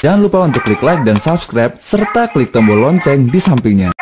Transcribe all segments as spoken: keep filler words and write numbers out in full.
Jangan lupa untuk klik like dan subscribe, serta klik tombol lonceng di sampingnya.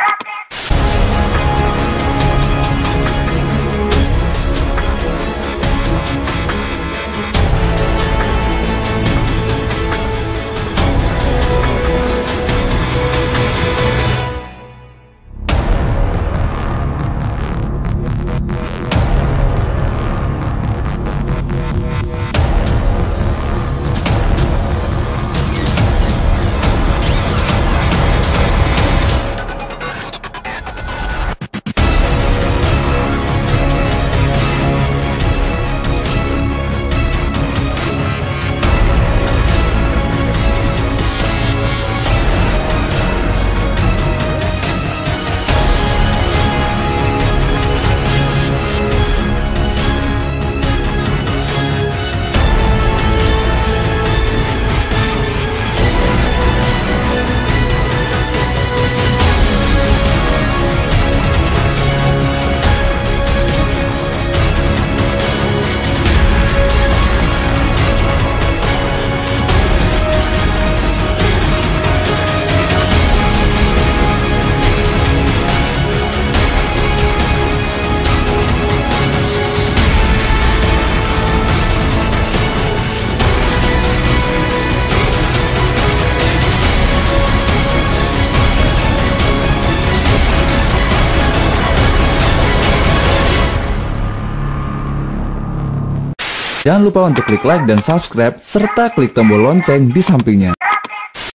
Jangan lupa untuk klik like dan subscribe, serta klik tombol lonceng di sampingnya.